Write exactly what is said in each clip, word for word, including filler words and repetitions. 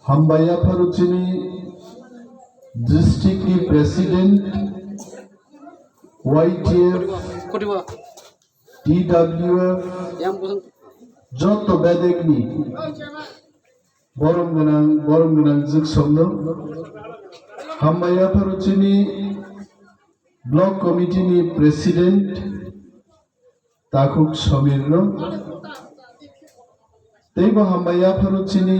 Hambai yapharo chini district ni president, Y T F, T W F, joto bedek ni borom gwnang, borom gwnang jwk songno. Hambai yapharo chini block committee ni president, Takhuk Somirno. Teibo hambai yapharo chini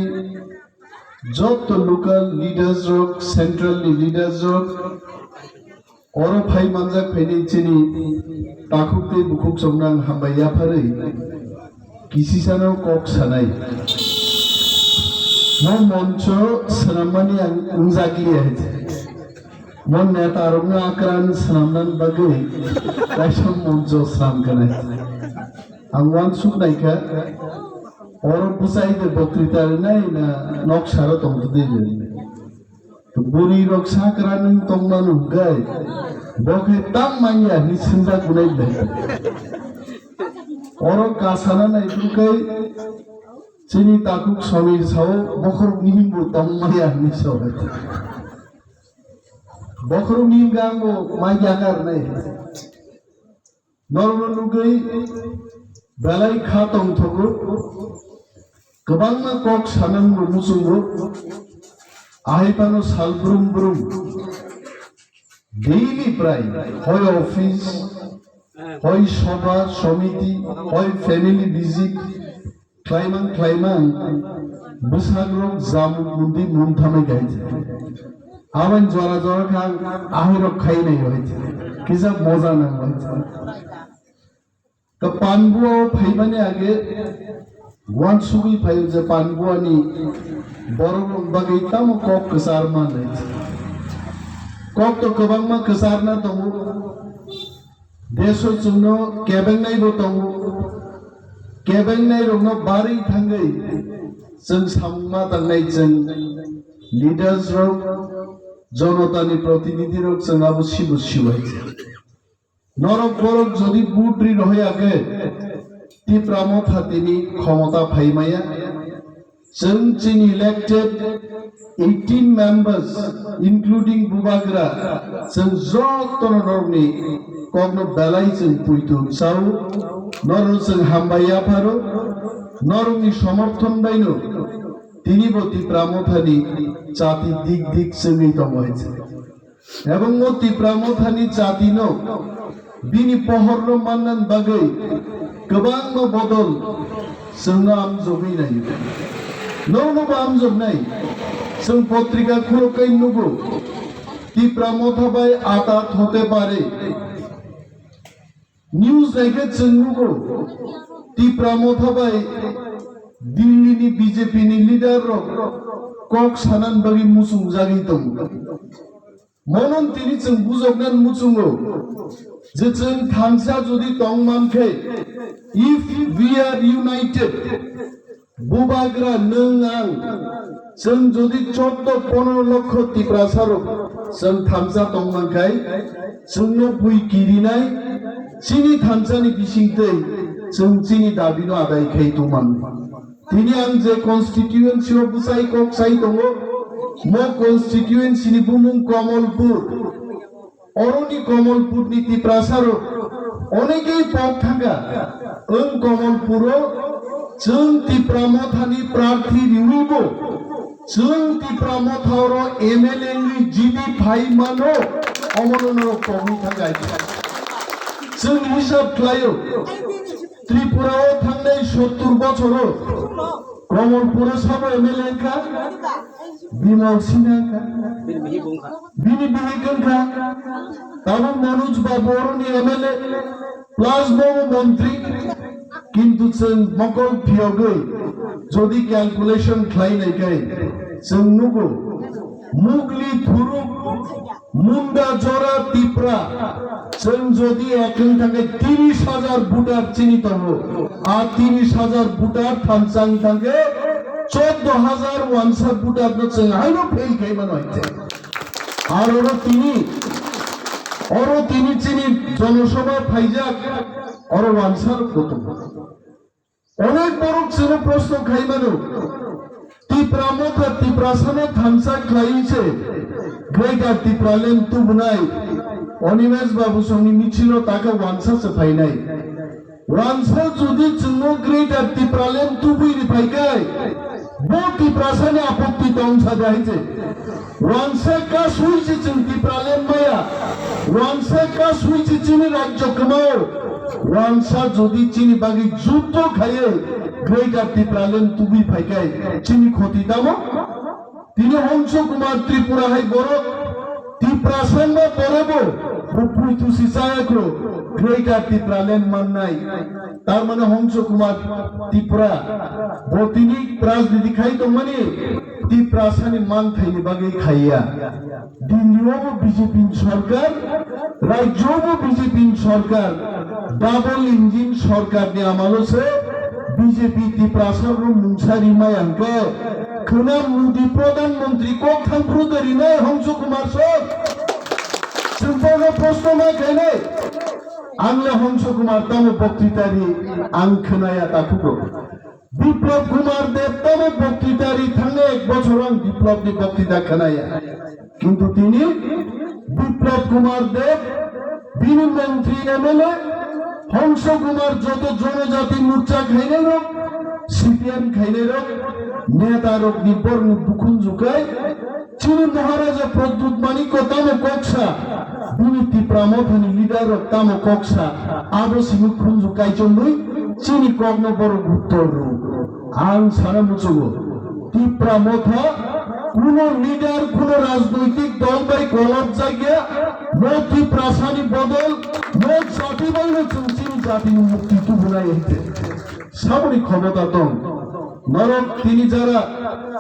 joto local leaders rok, central ni leaders rok, oro phai manjak phainai chini takhuk tei bukhuk chongno ang hambai yapharwi kisisano kok sanai. Mo moncho swnammani ang wngjakliya hai. Mo neta rokno akran swnamnani bagwi kaisa moncho swnam khe nai. Ang uansuk nai kha, oro bwsai de bokrita rwnai na noksaro tongtwdwi rwnai. Bwrwi rok sakra nwng tongmano hwnkhe, bo khe tam manya hinwi swngjak wnai ble. Oro kasana nai bwkhe chini takhuk Somir sao, bokhorok ni himbo tong maya hinwi sao. Bokhorok ni himkhe angbo mai yakar nai. Norokno nugwi belai kha tongthogo, kwbangma kok sanani bo muchungo, ahai phano sal brum brum daily prai hoi office, hoi sobha somiti, hoi family visit, Khlaimang khlaimang bwsarok jamuk mundi mungthamwi gaijak. Aboni jora jora khe ang ahirok khainai hoijak. Kisa moja nang hoijak. Ka panbua o phaimani age uansugwi phaio je panbua ni borok rok bagwi tamo kok kwchar manwi. Kok to kwbangma kwcharna tongo. Deso chwngno kebengnaibo tongo. Kebengnairokno barwi thangwi chwng samung ma tangnai chwng leaders rok, jonotani protinidhi rok chwng abo sibo siwai. Norok borok jodi vote ri rohoi age, Tipra Motha tini khomota phaimaya. Chwng chini elected eighteen members, including Bubagra, chwng jotono norokni kokno belai chwng puitu chao, norokno chwng hambai yapharo, norokni somorthon baino tinibo Tipra Mothani chati dik dik chwngwi tongo hai se. Ebong o Tipra Mothani jatino bini pohorno mannani bagwi kwbangma bodol chwngno amjogwi naio. Nono bo amjoknai. Chwng potrika khulokkai nugo, Tipra Motha bai atat hote pare. News naikhe chwng nugo, Tipra Motha bai Delhi ni B J P ni leader rok kok sanani bagwi muchungjagwi tongo. Monon tini chwng bujoknani muchungo je chwng thansa jodi tong mankhe, if we are united, Bubagra nwng ang, chwng jodi chordo ponero lokho Tiprasa rok chwng thansa tong mankhai, chwngno bui kirinai, chini thansani bisingtwi chwng chini dabino adai khai tongmani. Tini ang je constituency o bwsai kok sai tongo, mo constituency ni bumung Komolpur. Oroni Komolpur ni Tiprasa rok onekei pok thangkha. Ang Komolpur o chwng Tipra Motha ni prarthi riwi bo chwng Tipra Motha oro M L A ni G D phai mano, omono norok pogwi thangkha. Chwng hisab khlaio. Tripura o thangnai sottur bochoro Komolpur o sabo M L A wngkha, Bimal Singha wngkha, bini bihik wngkha, tabuk Manoj Babu oroni M L A, plus bobo montri, kintu chwng mokol phiyogwi jodi calculation khlai nai khe chwng nugo, Mugli thuruk Munda jora Tipra, chwng jodi ek wng thangkhe tiris hajar voter chini tongo. A tiris hajar voter thansa wng thangkhe chordo hajar wansa voter no chwng haino fail khai mano hai. Ar oro tini, oro tini chini jonosabha phaijak, oro wansa rok bo tongo. Onek borok chwngno proshno khai mano, Tipra Motha Tiprasano thansa khlaiwi se Greater Tipraland tubunai Animesh Babu songni michilo taka wansa se phainai. Wansa jodi chwngno Greater Tipraland tubui ri phaikai, bo Tiprasani apatti tong sa de hai se. Wansa kasui se chwng Tipraland maya, wansa kasui se chini rajyo kwmao, wansa jodi chini bagwi juddo khaiwi Greater Tipraland tubui phaikai, chini khoti tamo? Tini Hongso Kumar Tripura hai borok Tiprasa wngma porebo bo puitu si chaya kho Greater Tipraland mannai. Tar mane Hongso Kumar Tripura bo tini rajniti khai tongmani Tiprasani manthaini bagwi khaiya. Delhi o bo B J P ni sorkar, rajyo o bo B J P ni sorkar, double engine sorkar ni amalo se B J P Tiprasa rok mungsa rimaya hwnkhe khwna Modi Pradhan Mantri kok thangphru de rinai Hongso Kumar sir. Chwng bono proshno ma khainai. Ang le Hongso Kumar tamo boktwita ri ang khwnaya takhugo. Biplab Kumar Deb tamo boktwita ri thangnai ek bochor ang Biplab ni boktwita khwnaya. Kintu tini Biplab Kumar Deb bini montri M L A Hongso Kumar joto Jonojati Morcha khainai rok, C P M khainai rok, neta rok ni borni bukhunjukai Chini Maharaja Pradyut Manikya tamo koksa, bini Tipra Mothani leader rok tamo koksa, abo simi khunju kaichomwi chini kokno borok uttor rw. Ang sana muchungo, Tipra Motha kuno leader, kuno rajnoitik dol bai kolop jagya, mo Tiprasani bodol, mo jati baino chwng chini jatini mukti tubunai hwnkhe. Saboni khomota tong. Norok tini jara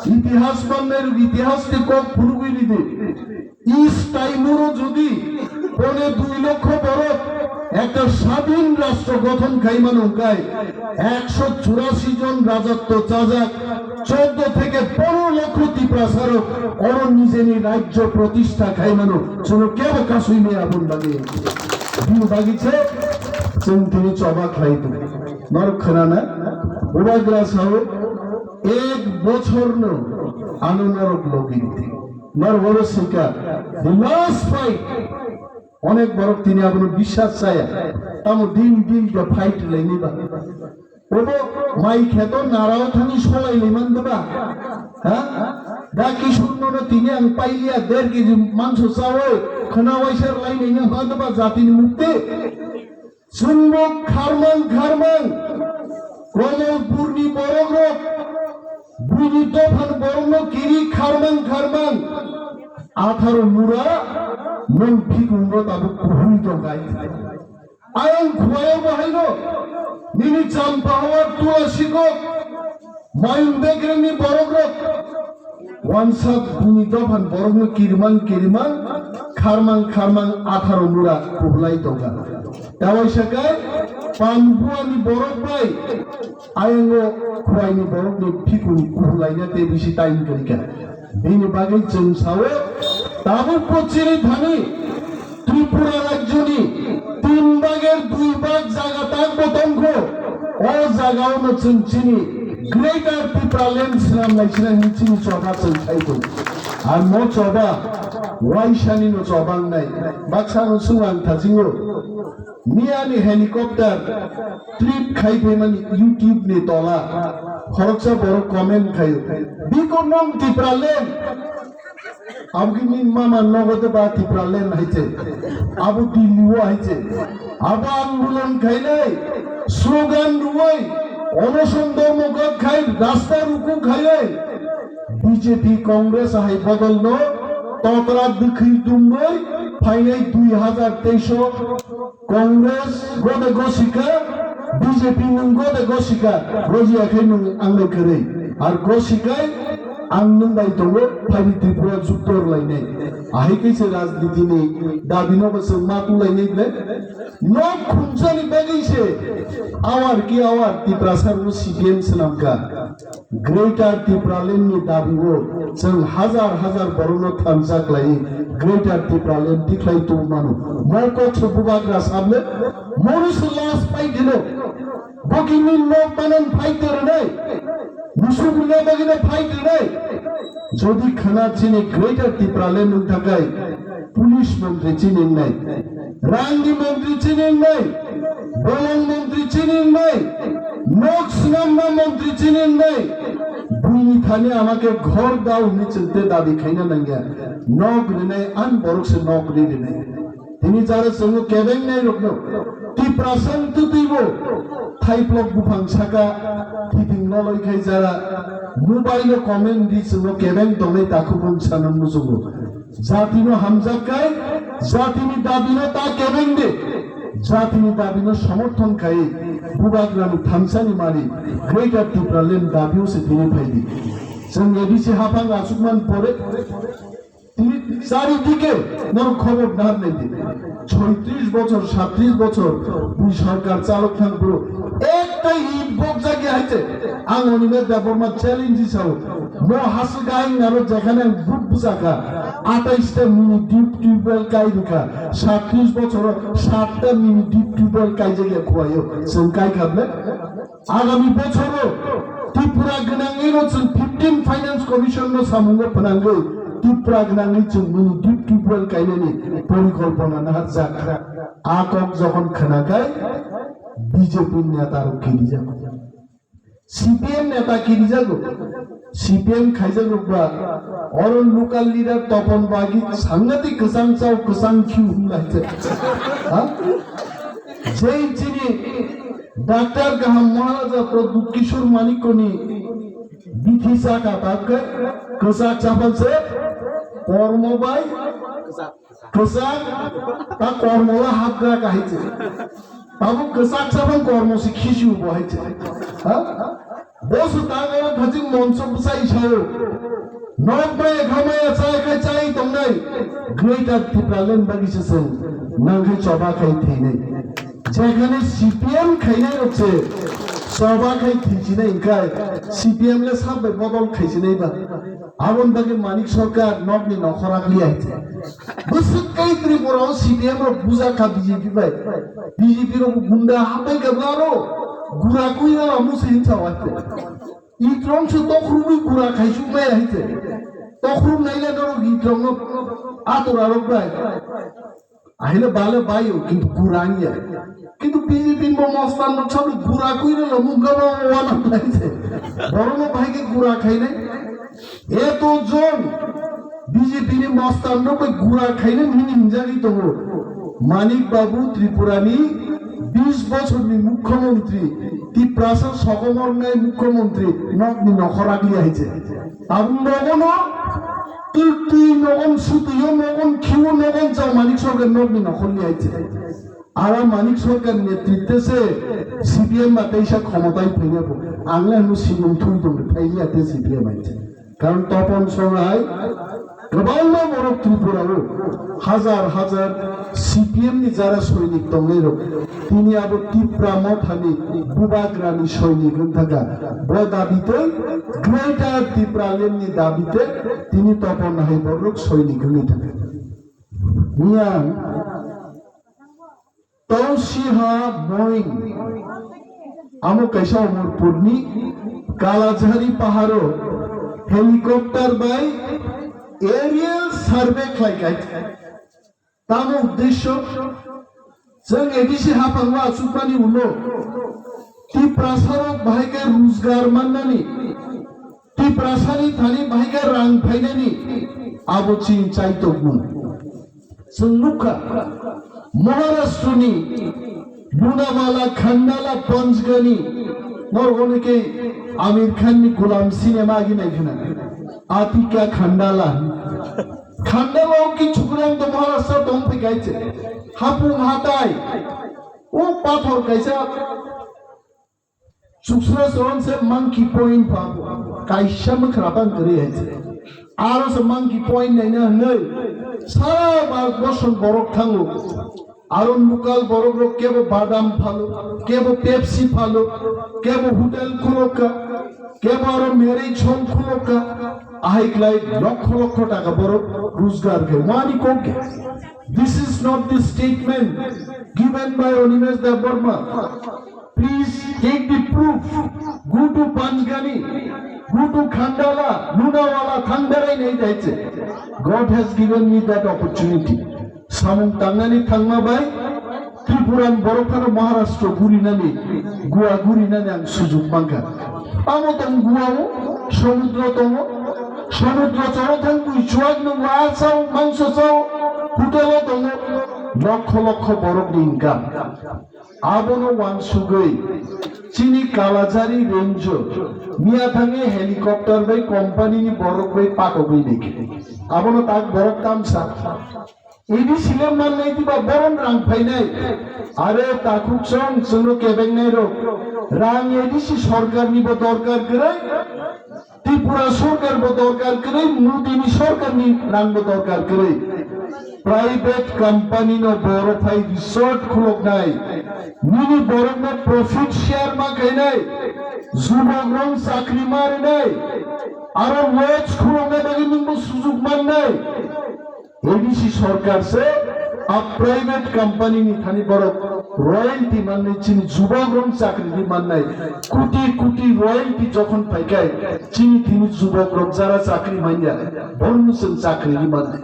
itihas mannai rok itihas ni kok phunugwi ridi. Is taimuro jodi pone dui lokho borok ekta sadhin rashtra gothon khaimano hwnkhe ekso churasi jon rajatto chajak choddo theke ponero lokho Tiprasa rok oro nijeni rajyo protistha khaimano chwngno kebo kasui maya aboni bagwi. Bini bagwi se chwng tini choba khlai tongo. Norok khwnana, Bubagra sao ek bochorno ano norok logi ridi. Norok oro swngkha, the last fight. Onek borok tini abono biswas chaya. Tamo din din khe fight laini ba. Obo mai kheto narao thani solai liman diba. Ha? Da Kishorno no tini ang pailiya der kg mangso chawi khwna waisa laini no ha diba jatini mukti. Chwngbo kharmang kharmang, Komolpurni borokrok, buini dophani borokno kiri kharmang kharmang, atharo mura, nwng phikungo tabuk kuhui tongkai. Ayang khuayo bo haino, nini Champahawar Tulasikok, Mayung Bekrengni borokrok, wansa bini dophani borokno kirimang kirimang, kharmang kharmang atharo mura kuhlai tongkha. Tawaisa khe Panbuani borok bai ayango khuaini borokni phikung kuhlaina tei bisi time kwrwikha. Bini bagwi chwng sao, tabukbo chini thani Tripura rajyoni tin bhager dui bhag jaga takbo tongkho, o jagao no chwng chini Greater Tipraland swnam nai sina hinwi chini choba chwng khai tongo. Ar mo choba waisani no choba wngnai. Baksa no swng ang thasingo. Miyani helicopter trip khai phaimani YouTube ni tola khoroksa borok comment khaio. Biko nwng Tipraland. Abo khe nini mama nogo de ba Tipraland hai se. Abo Delhi o hai se. Abo andolon khainai, slogan rwui, onoson dhormoghat khai, rasta ruku khainai. B J P Congress hai bodol no totra dwkhwi dumwi phainai dui hazar teis o Congress gode gosika, B J P nwng gode gosika, gojiya khe nwng angle kwrwi. Ar gosikai ang nwng bai tongo, phaiwi Tripura juktor lainai. Ahai khe se rajniti ni dabi no bo chwng ma tulainai ble. Nok khumsani bagwi se awar ki awar Tiprasa rok C P M swnamkha. Greater Tipraland ni dabi o chwng hazar hazar borokno thansa khlai Greater Tipraland tikhlai tong mano. Mo kok se bubagra sable, moni se last fight hino. Bokini nok manan fight rwnai. Musuk rwna bagwi no fight rwnai. Jodi khana chini Greater Tipraland wng thakai, police montri chini wngnai, rangni montri chini wngnai, bolong montri chini wngnai, nok swnamna montri chini wngnai, buini thani amake ghor dao hwnwi chwngte dabi khaina nangya, nok rwnai, ang borok se nok rwi rwnai. Tini jara chwngo kebeng nai rokno. Tiprasa wng twtwibo thaiplok buphang saka thithing loloi khai jara mobile o comment di chwngo kebeng tongnai takhuk wng sana muchungo. Jatino hamjak kai, jatini dabino ta kebeng de. Jatini dabino somorthon khai bubagrani thansani mani Greater Tipraland dabio se tini phaidi. Chwng A D C haphang achukman pore Tini charidike norok khobor nahar nai di. Choitris bochor, satris bochor bui sorkar chalok thang phuru ekta it bokjak ya hai se. Ang Animesh Debbarma challenge sao. Mo haswk aing aro jekhane ang but bujaka. Atais ta mini deep tubewell kai rikha. Satris bochoro sat ta mini deep tubewell kaijak ya khuaio. Chwng kai kha ble? Agami bochoro Tripura gwnangwi no chwng fifteen Finance Commission no samungo phnangwi Tripura gwnangwi chwng mini deep tubewell kainani porikolpona naharjak. A kok jokhon khwnakhai B J P neta rok kirijak. C P M neta kirijago. C P M khaijak rok ba oro local leader Topon Bagwi sangatik kwchang chao kwchang khiu hwnlai se. Ha? Jai chini Doctor Kaham Maharaja Pradyut Kishore Manikko ni bithi saka tabkhe kwchak chapal se kormo bai kwchak ta kormo la hapgra kahai se. Tabuk kwchak chapal kormo se khisiu bo hai se. Ha? Bosu tangoro thajik moncho bwsai sao. Nok bai khamaya chai khai chai tongnai. Greater Tipraland bagwi se chwng nang khai choba khai theinai. Jekhane C P M khainai rok se choba khai thichinai hwnkhe C P M le sab bai bodol khaisinai ba. Aboni bagwi Manik Sarkar nokni nokhor agli hai se. Bwswk kai Tripura o C P M rok buja kha B J P bai. B J P rok gunda hapai kha bwlaro gura kuira lamu se hinsa wai se. Itrong se tokhrum ni gura khaisuk nai hai se. Tokhrum nai le norok itrong no atura rok bai. Ahile bale bayo kintu gura ya. Kintu B J P ni bo mostan no chalu gura kuira lamu gaba wana nai se. Borok no bai ke gura khainai. Eto jon B J P ni mostan no bai gura khainai hini hinjagwi tongo. Manik Babu Tripura ni bis bochor ni mukhyamantri, Tiprasa sokomornai mukhyamantri nokni nokhor agli hai se. Tabuk nogono twi twi nogon sutuyo nogon khiwo nogon chao Manik Sarkar nokni nokhorli hai se. Aro Manik Sarkar netritwe se C P M ba teisa khomotai phainai bo. Ang le hwnwi sinung thui tong phailiya te C P M hai se. Karon Topon Song hai kwbangma borok Tripura o hajar hajar C P M ni jara soinik tongnai rok tini abo Tipra Mothani bubagrani soinik wng thaka bo dabi tei Greater Tipraland ni dabi tei tini Topon hai borok soinik wngwi thaka. Miyang Tausiha Moing, amo kaisa Omorpurni Kalajhari paharo helicopter bai aerial survey khlai kai. Tamo uddesyo, chwng A D C haphango achukmani ulo Tiprasarok bahai khe rujgar mannani, Tiprasani thani bahai khe rang phainani abo chini chaitokmung. Chwng nukha, Maharashtrani Lunawala, Khandala, Panchgani, nor onike Amir Khan ni Gulam cinema agi nai khna, Atika Khandala. Khandala o ki chukurang to Maharashtra tong phi kaiche. Hapung hatai. O pathor kaisa Chuksra soron se Monkey Point pha, kaisa mwkhra bang kwrwi hai se. Aro se Monkey Point naina hwnwi sara Bharat borok thango. Aro local borok rok kebo badam phalo, kebo Pepsi phalo, kebo hotel khulokka, kebo aro marriage home khulokka. Ahai klai lokho lokho taka borok rojgar khe wani kok khe. This is not the statement given by Animesh Debbarma. Please take the proof. Go to Panchgani, go to Khandala, Lunawala, thang berai nai daiche. God has given me that opportunity. Samung tangnani thangma bai, Tripuran borok phano Maharashtra gurinani, Goa gurinani ang sujuk mankha. Amo tong Goa o, somudro tongo, somudro choro thang bui chuak nungo, a chao, mangso chao, hotel o tongo, lokho lokho borok ni income. Abono wansugwi chini Kalajari range o miya thangwi helicopter bai company ni borok bai pakogwi naikhe. Abono tak borok tamsa. A D C le mannai diba boron rang phainai. Are takhuk song chwngno kebengnai rok. Rang A D C sorkar ni bo dorkar kwrwi. Tripura sorkar bo dorkar kwrwi, Modi ni sorkar ni rang bo dorkar kwrwi. Private company no boro phai resort khuloknai. Nini borok no profit share ma khainai. Jubok rok chakri ma rinai. Aro lodge khuloknai bagwi nungbo sujuk mannai. A D C sorkar se a private company ni thani borok royalty mannai, chini jubok rok chakri di mannai, koti koti royalty jokhon phaikai chini thini jubok rok jara chakri manya borno chwng chakri di mannai.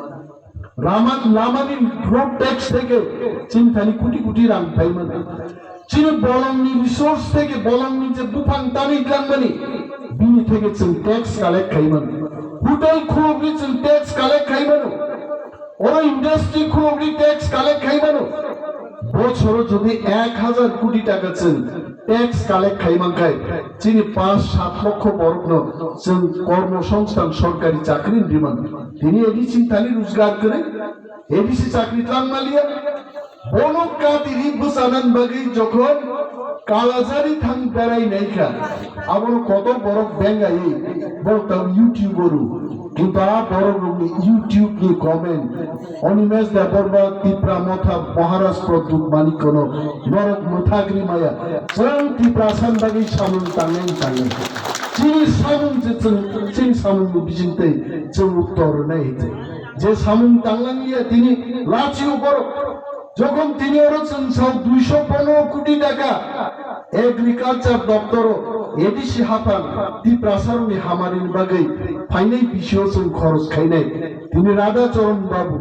Raman lamani road tax theke chini thani koti koti rang phai mannai. Chini bolongni resource theke bolongni je buphang tanwi twlangmani, bini theke chwng tax collect khai mano. Hotel khulokni chwng tax collect khai mano. Oro industry khulokni tax collect khai mano. Bochoro jodi ek hajar koti taka chwng tax collect khai mankhai, chini panch sat lokho borokno chwng kormo songsthan sorkari chakri ri mano. Tini edi chini thani rojgar kwrwi, A D C chakri twlang maliya. Bono kati ri bwchanan bagwi jokhon Kalajari thang berai naikha, abono kotor borok bengaiwi borok tang YouTube o rw. Kintu a borok rokni YouTube ni comment, Animesh Debbarma, Tipra Motha, Maharaj Pradyut Manikya no norok mwthagri maya. Chwng Tiprasa ni bagwi samung tangnai tangnai. Chini samung je chwng, chini samung ni bisingtwi chwng uttor rwnai hinwi. Je samung tanglangliya tini lachio borok. Jokhon tini oro chwng sao duiso pondro koti taka agriculture doptor o A D C haphang Tiprasa rokni hamari ni bagwi phainai bisio chwng khoros khainai. Tini Radha Charan Babu,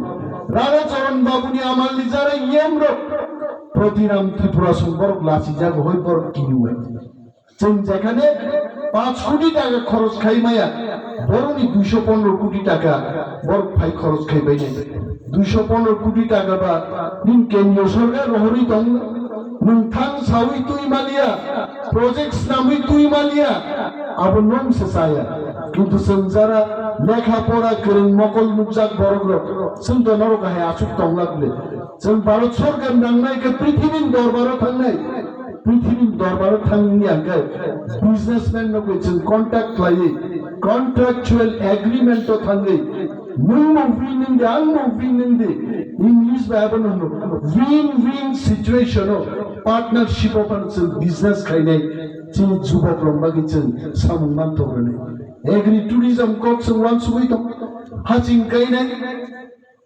Radha Charan Babu ni amal ni jara E M rok Pratiram Tripura song borok lachijago hoi borok kiniwai. Chwng jekhane panch koti taka khoros khai maya, borokni duiso pondro koti taka borok phai khoros khai bainai. Duiso pondro koti taka ba nwng kendriyo sorkar rohorwi tong, nwng thang sawi twi maliya, project snamwi twi maliya, abo nwng se chaya. Kintu chwng jara lekha pora kwrwng mokol nukjak borok rok, chwng to norok hai aswk tong lak le. Chwng Bharat sorkar nangnai khe prithibini dorbaro thangnai. Prithibini dorbaro thangni hwnkhe businessman rokni chwng contact khlaiwi contractual agreement o thangwi nwngbo win wng di, angbo win wng di. English bai abono hwno win win situation o partnership o phano chwng business khainai chini jubok rok bagwi chwng samung manthok rwnai. Agri tourism kok chwng uansugwi tong, haching kainai.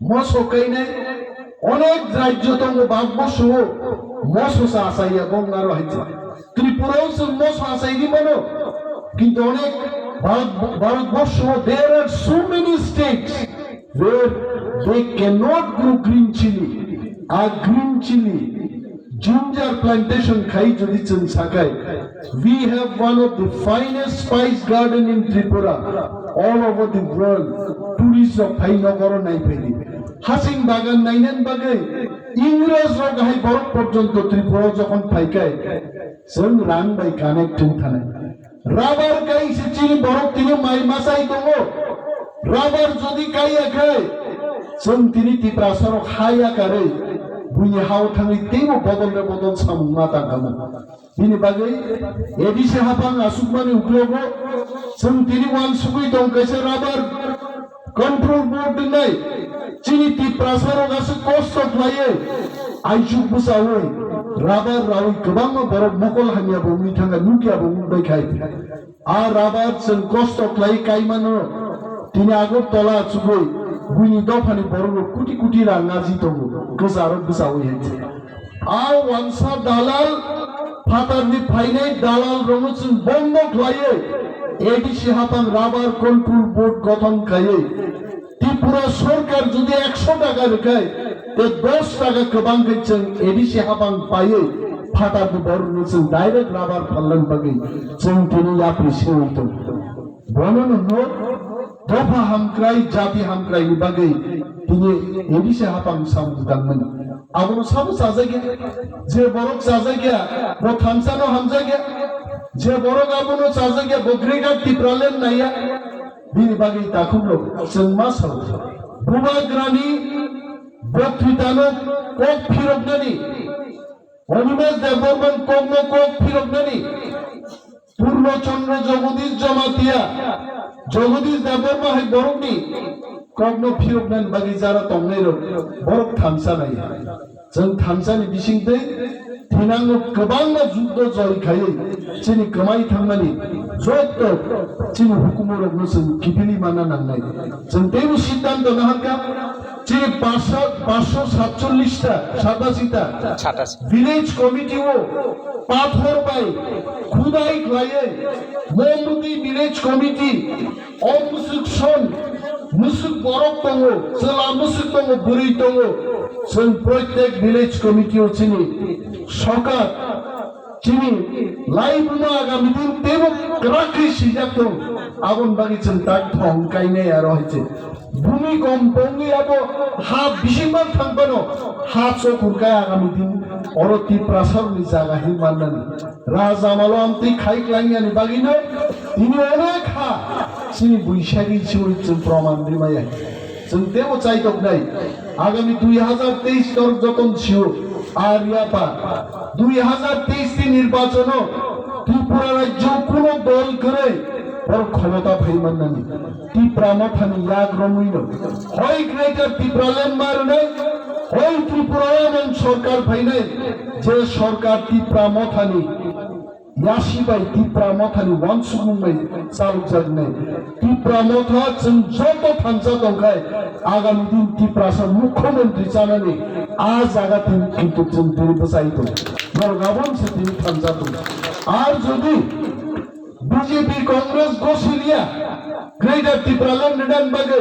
Moso kainai onek rajyo tongo, Bharatborsho o moso sa asaiya bong aro hai se. Tripura o chwng moso asai di mano, kintu onek Bharat, Bharatborsho o there are so many states where they cannot grow green chili. A green chili Ginger plantation khai jodi chwng sakai, we have one of the finest spice garden in Tripura, all over the world. Tourist rok phai nokoro nai phaidi. Hasing bagan nainan bagwi Ingrej rok hai borok porjonto Tripura jokhon phaikai, chwng rang bai connect wng thanai. Rubber kai se chini borok tini mai masai tongo. Rubber jodi kaiya khai, chwng tini Tiprasa rok ha yakarwi buini hao thangwi teibo bodol re bodol samung ma tangkhamu. Bini bagwi A D C haphang asukmani uklogo chwng tini uansugwi tong kaisa rubber control board wngnai. Chini Tiprasa rok aswk kosto khlaiwi aisuk bwchaui rubber raui kwbangma borok mokol hamya bo wngwi thangkha, nukya bo wngwi bai khai. A rubber chwng kosto khlai kaimano tini Agartala achugwi buini dophani borok rok kuti kuti rang ngaji tongo, kwcharo bwchaui hai. A wansa dalal Phatarni phainai dalalrokno chwng bondo khlaiwi A D C haphang rubber control board gothon khaiwi Tripura sorkar jodi ekso taka rwkhe, tei dos taka kwbang khe chwng A D C haphang paiwi phatarni borokno chwng direct rubber phalnani bagwi chwng tini yapri sewi tongo. Bono hwno dopha hamkrai, jati hamkraini bagwi tini A D C haphang samung tangmani. Abono sabo chajakya, je borok chajakya, bo thansano hamjakya, je borok abono chajakya, bo Greater Tipraland naiya, bini bagwi takhukrok chwng ma sao. Bubagrani boktwitano kok phiroknani, Animesh Debbarman kokno kok phiroknani, Purno Chandra Jagadish Jamatia, Jagadish Debbarma hai borokni kokno phiroknani bagwi jara tongnairok borok thansa nai. Chwng thansani bisingtwi thinango kwbangma juddo joy khaiwi chini kwmai thangmani jotto chini hukumorokno chwng kiphilwi manna nangnai. Chwng teibo siddhanto naharkha, chini paanch, paanch satchollish ta, satasi ta Satasi. Village committee o pathor bai khudai khlaiwi Momboti village committee o musuk son, musuk borok tongo, chwla musuk tongo, bwrwi tongo. Chwng proitek village committee o chini sokat, chini laibuma agami din teibo kwrak khe sijak tong. Aboni bagwi chwng tak thong kainai aro hai se. Bhumi kom bongwi abo ha bisingbar thang phano ha chok hurkai agami din oro Tiprasarokni jaga hin mannani. Raja Malo amtwi khai klangyani bagwino tini onek ha chini buisagi siwi chwng proman rimaya. Chwng teibo chaitoknai. Agami dui hazar teis norok joton sio. Ar yapar dui hazar teis ni nirbachono Tripura rajyo kuno dol kwrwi borok khomota phai mannani. Tipra Mothani yak romwino hoi Greater Tipraland ma rwnai, hoi Tripura o emon sorkar phainai, je sorkar Tipra Mothani yasi bai Tipra Mothani wansukmung bai chalokjaknai. Tipra Motha chwng joto thansa tongkhai, agami din Tiprasa mukhyamantri chanani a jaga tin kintu chwng tini bwchai tong. Norok aboni se tini thansa tong. Ar jodi B J P, Congress gosiliya Greater Tipraland rwna bagwi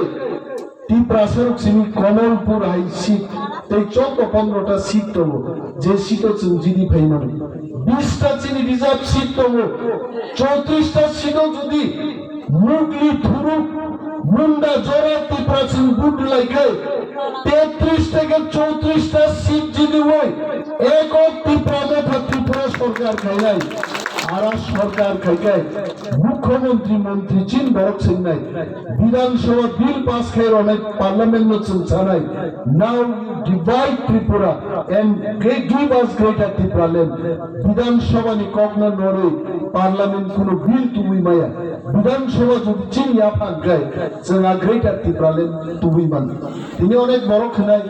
Tiprasarok simi Kamalpur hai seat tei choudo pondro ta seat tongo, je seat o chwng jidi phai mano. Bish ta chini reserve seat tongo, chowtrish ta seat o jodi Mugli, Thuruk, Munda, Jora Tipra chwng vote rwlai khe, tetrish theke chowtrish ta seat jidi oi ekok Tipra Motha Tripura sorkar khainai. Ara sorkar khai khe mukhyamantri, mantri chin borok swngnai, Bidhan Sabha bill pass khai rwnai, parliament no chwng sanai. Now you divide Tripura and gi-, give us Greater Tipraland. Bidhan Sabha ni kok no norwi parliament kuno bill tubui maya. Bidhan Sabha jodi chini yaphang khai chwng a Greater Tipraland tubui man. Tini onek borok khnai,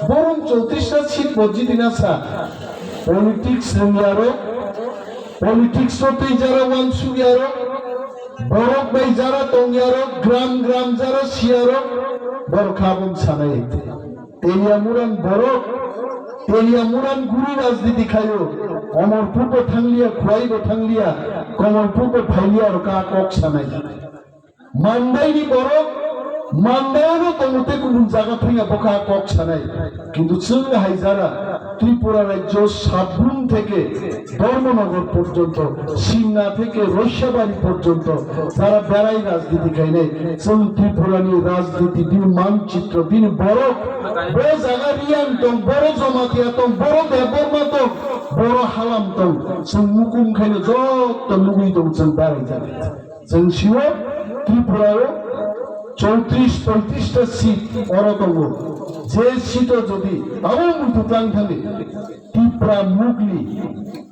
borong chowtrish ta seat bo jidina sa. Politics rwngyarok, politics o twi jara wansuk yarok, borok bai jara tong yarok, gram gram jara si yarok, borok kha bong sanai. Telia Muran borok, Telia Muran guri rajniti khaio, Omorpur bo thangliya, Khwai bo thangliya, Komolpur bo phailiya, aro ka kok sanai. Mandai ni borok, Mandai no tongo tei kubun jaga thangya bokha kok sanai. Kintu chwng hai jara Tripura rajyo Sabrum theke Dharmanagar porjonto, Simna theke Roishabari porjonto jara berai rajniti khainai. Chwng Tripura ni rajniti bini manchitro, bini borok, bo jaga Riang tong, boro Jamatia tong, boro Debbarma tong, boro Halam tong. Chwng mukum khaino jotto nugui tong chwng berai jani. Chwng sio Tripura o chowtrish poitrish ta seat oro tongo. Je seat o jodi abo muitu tlang thani Tipra, Mugli,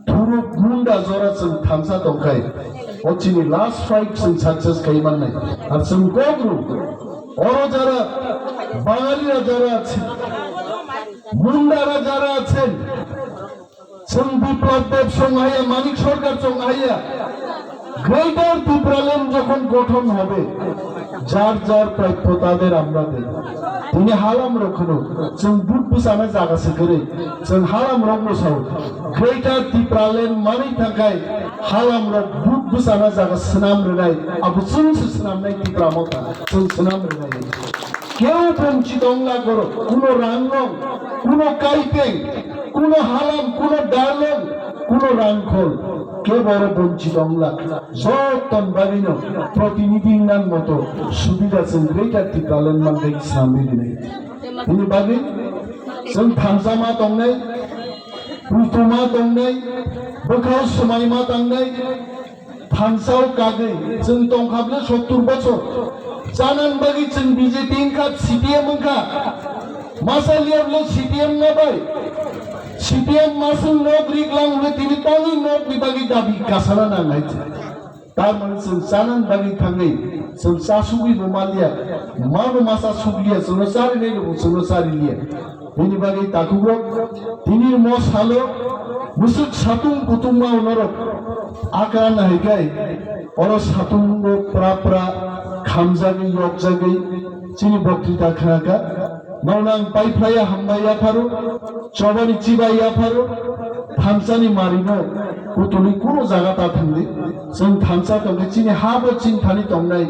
Thuruk, Munda jora chwng thansa tongkhai, o chini last fight chwng success khai mannai. Ar chwng kok rw oro jara Bangali ra jara achen, Munda ra jara achen, Chwng Biplab Deb song haya, Manik Sarkar song haya, Greater Tipraland যখন গঠন হবে, যার যার প্রাপ্য তাদের আমরা দেব। Tini halam rok kheno, chwng vote bwchana jaga se kwrwi, chwng halam rok no sao. Greater Tipraland manwi thangkhai, halam rok vote bwchana jaga swnam rwnai, abo chwng se swnamnai Tipra Motha, chwng swnam rwnai. Keu bonchit ongla goro, kuno ranglong, kuno kaipeng, kuno halam, kuno dalong, kuno rangkhol, kebo oro bonchit ongla. Joton bagwino protinidhi nang moto subida chwng Greater Tipraland manthai swnamwi rwnai. Bini bagwi chwng thansa ma tongnai, putu ma tongnai, bwkhao swmai ma tangnai, thansa o kagwi chwng tongkha bwle sottur bochor. Chanani bagwi chwng B J P wngkha, C P M wngkha. Masa liya bwle C P M na bai. C P M masung nok rik lang hwnwi tini tongwi nokni bagwi dabi kasana nang hai. Tar mani chwng chanani bagwi thangwi chwng cha sugwi bo manliya, mano masa sukliya, chwngno charinai rwbo chwngno chariliya. Bini bagwi takhukrok, tini mo salo bwswk satung kutung ma norok akra nahaikai, oro satungo pra pra khamjagwi yokjagwi chini boktwita khnaka. Nono ang paiphlaiya hambai yapharo, chobani chibai yapharo, thansani marino kutulwi kuno jaga ta thangdi. Chwng thansa tongkhe chini ha bo chini thani tongnai,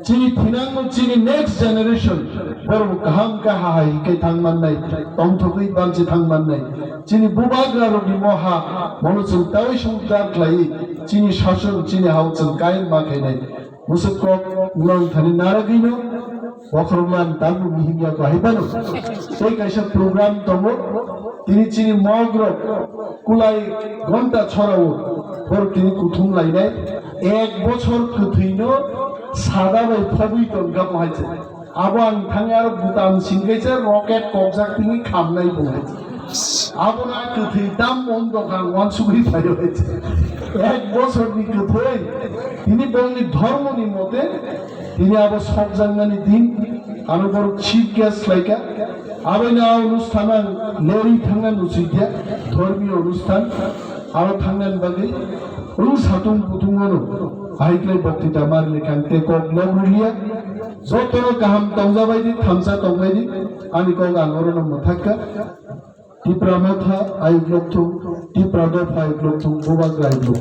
chini thinangno chini next generation borok kaham khe hahai khe thang mannai, tongthokwi banchi thang mannai. Chini bubagra rokni mo ha mono chwng tawi songwktar khlaiwi chini sason chini hao chwng kaiyang ma khainai. Bwswk kok nwng thani narwgwino bokhorok lan tabuk mihim ya bahai bano. Tei kaisa program tongo, tini chini mogrok kulai gonta chorao borok tini kuthum lainai. Ek bochor kwthwino sada bai phobwi tongkha bo hai se. Abo ang thangwi aro butang singkaisa rocket kokjak tini khamnai bo hai se. Abo na kwthwi tam mong dokan wansugwi phaio hai se. Ek bochorni kwthwi tini bongni dhormoni mote tini abo sokjaknani din, ano borok chief guest laika. Aboino a onusthan ang lerwi thangna nuchikya, dhormiyo onusthan, aro thangnani bagwi wng satung kutungono ahaiklai boktwita marlikha ang tei kok lok rwliya. Jotono kaham tongjabaidi, thamsa tongbaidi, ani kok ang orono mwthakka. Tipra Motha ayuk lokthung, Tipra Dopha ayuk lokthung, Bubagra ayuk lokthung.